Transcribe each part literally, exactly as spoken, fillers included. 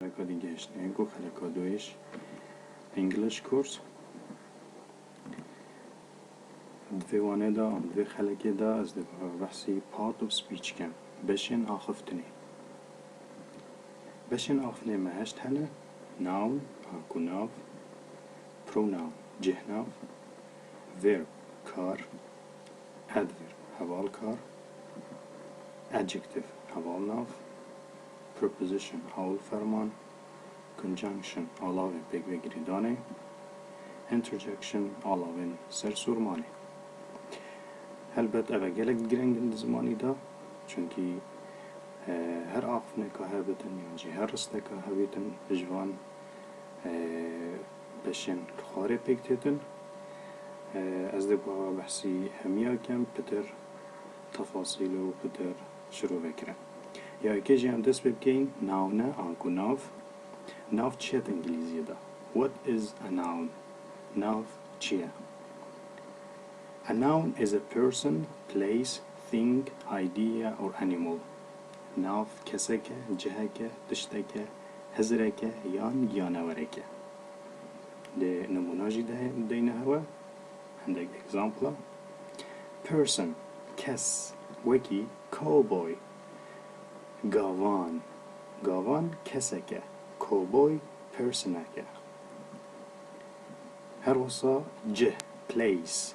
Xeleka dî gehiştine ku xeleka duyê ji English course. Di vê wanê de, di vê xelekê de ez dê behsî part of speech kem. Beşên axiftinê. Beşên axiftinê me heşt hene. Noun, anku nav. Pronoun, cihnav. Verb, kar. Adverb, hevalkar. Adjective, hevalnav. Preposition, hawlferman. Conjunction, alavên pêkvegirêdanê. Interjection, alavên sersûrmanê. Helbet ev e gelek gireng in di zimanî de, çunkî, e, her axiftineka hebitin yan jî her risteka hebitin ji van, e, beşên li xwarê pêk têtin. E, ez dê ku behsî hemiya kem pitir tefasîl û pitir şirove kirin. Ya yekê jî em dest pê bikeyin, noun e, anku nav. Nav çi ye di îngilîziyê de? What is a noun? Nav çi ye? A noun is a person, place, thing, idea or animal. Nav kesek e, cihek e, tiştek e, hizirek e yan giyanewerek e. Dê nimûna jî de-, deyne hewe. Hindek example. Person, kes, wekî cowboy, gavan. Gavan kesek e. Cowboy personek e. Her wisa cih, place.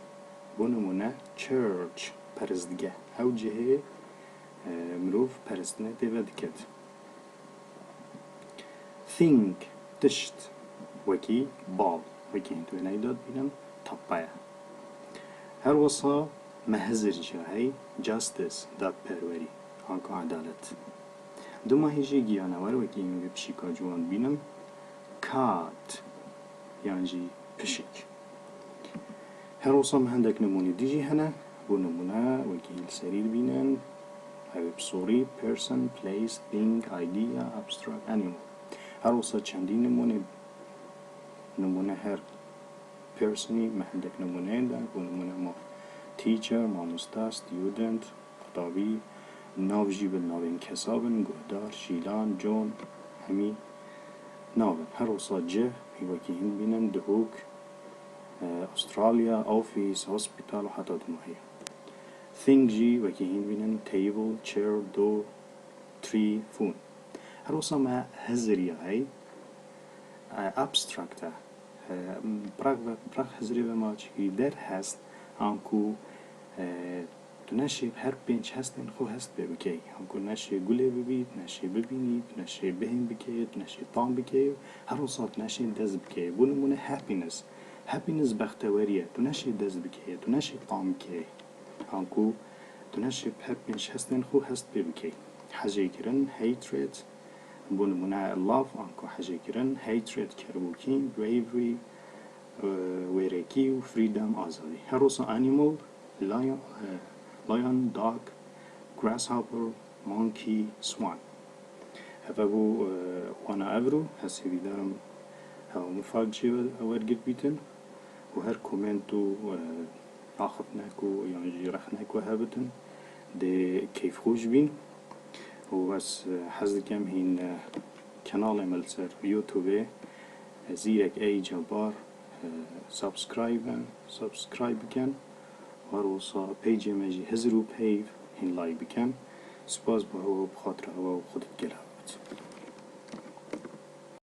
Bo nimûne church, perestgeh. Ew cihê, e, mirov perestinê tê ve diket. Thing, tişt, wekî bal, wekî hîn di wêneyê de dibînin, tappe ye. Her wisa me hizir jî heye, justice, dadperwerî, anku edalet. Dima hîn jî giyanewer, wekî hîn wê pişika ciwan dibînin, cat, yan jî pişik. Her wisa me hindek nimûnê dî jî hene. Bo nimûne, wekî hîn li serî dibînin. Ew ê bi sorî, person, place, thing, idea, abstract, animal. Her wisa çendî nimûnê, nimûne her personî me hindek nimûneyên de. Bo nimûne ma teacher, mamosta, student, qutabî, nav jî bi navên kesa bin, guhdar, Şîlan, John, hemî nav in. Her wisa cih, wekî hîn dibînin, dihok, e, Australia, office, hospital û heta dimahî. Thing jî wekî hîn dibînin, table, chair, door, tree, phone. Her wisa me hiziriya hey, e, abstract e. E, piraq ve, piraq hizirê ve ma çikî der hest, anku, e, tu neşê her pênc hestên xwe hest pê bikey. Anku neşê gulê bibî, tu neşê bibînî, tu neşê bihên bikey, tu neşê tam bikey, her wisa tu neşê dest bikey. Bo nimûne happiness. Happiness bextewerî ye. Tu neşê dest bikey, tu neşê tam bikey. Anku tu neşê her pênc hestên xwe hest pê bikey. Hejêkirin, hatred, bo nimûne love, anku hejêkirin, hatred, kerbûkî, bravery, e, wêrekî û freedom, azadî. Her wisa animal, lion, e, lion, dog, grasshopper, monkey, swan. Heve bû, e, wana evro, ez hêvîdar im hewa mifak jê we-, wergirt bîtin û her komênt û, e, axiftinek û yan jî rexnek we hebitin, dê keyfxweş bîn. Û ez, e, hez dikim hîn, e, kenalê me li ser YouTubeê, e, Zîrek A Cebar, e, subscribe, subscribe bikin. Her wisa peycê me jî hizir û peyv hîn like bikin. Spas bo hewa û bi xatira hewa û Xwedê digel hewa bit.